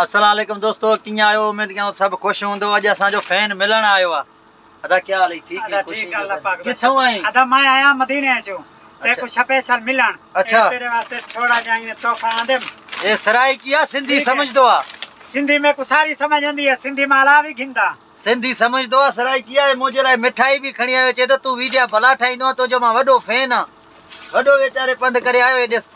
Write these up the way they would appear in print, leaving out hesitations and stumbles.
السلام عليڪم دوستو ڪيئن آهيو اميد ڪيان ٿو سڀ خوش هوندو اڄ اسان جو فين ملڻ آيو آ ادا ڪيا حال ٺيڪ ادا ٺيڪ الله پاڪ دا ڪٿون آئين ادا مان آيا مديني جو تے کو سپيشل ملڻ اچھا تيري واسطي ٿوڙا جا ائين تحفا آندم اي سرائيڪي آ سنڌي سمجھدو آ سنڌي ۾ کو ساري سمجھ اندي آ سنڌي مالا به گھندا سنڌي سمجھدو آ سرائيڪي آ منهنجي لاء مٺائي به کڻي آيو چي ٿو تون ويڊيا ڀلا ٺاهيندو آ تنهنجو مان وڏو فين آ وڏو ويچاري پنڌ ڪري آيو اي ڏس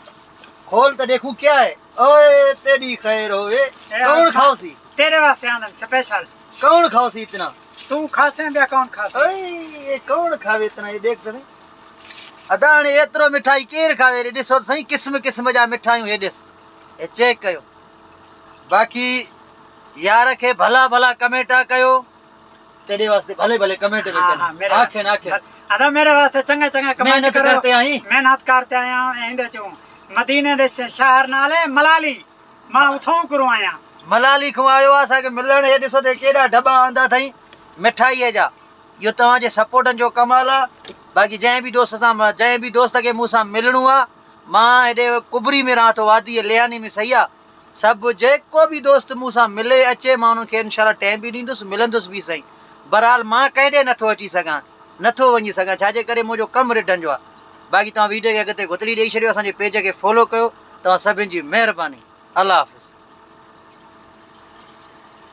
کول ته ڏيکون ڪيا هي اوئي تيڏي خير ہووي ڪون کاوسي تيري واسطي آندم سپيشل ڪون کاوسي اتنا تون کاسين بیا ڪون کاسين اوئي اي ڪون کاوي اتنا اي ڏيک ته ادا هاڻي ايترو مٺائي ڪير کاوي هيڏي ڏسو ته سائين قسم قسم جا مٺايون هي ڏس هي چيڪ ڪيو باقي يار کي ڀلا ڀلا ڪمينٽا ڪيو تيڏي واسطي ڀلي ڀلي ڪمينٽ به ڪن آکين آکين ادا ميري واسطي چنگا چنگا ڪمينٽ محنت ڪرتي آئين محنت ڪرتي آيا ايندي چون مديني the شهر نالي ملالي مان اٿون ڪرون آيا ملالي کون آيو آ اسان کي ملڻ هي ڏسو ته ڪيڏا ڊٻا آندا اٿئي مٺائي جا اهو توهان جي سپورٽن جو ڪمال آ باقي جنهن به دوست سان جنهن به دوست کي مون سان ملڻو آ مان هيڏي ڪبري ۾ رهان ٿو وادي لياني ۾ صحيح آ سڀ جيڪو به دوست مون سان ملي اچي مان انهن کي انشاء الله ٽائيم به ڏيندس ملندس به سهي بهرحال مان ڪنهن ڏي نٿو اچي سگهان نٿو وڃي سگهان ڇاجي ڪري منهنجو ڪم رڍن جو آ باقي توهان ويڊيو کي اڳتي گهتڙي ڏئي ڇڏيو اسان جي پيج کي فالو ڪيو توهان سڀن جي مهرباني الله حافظ.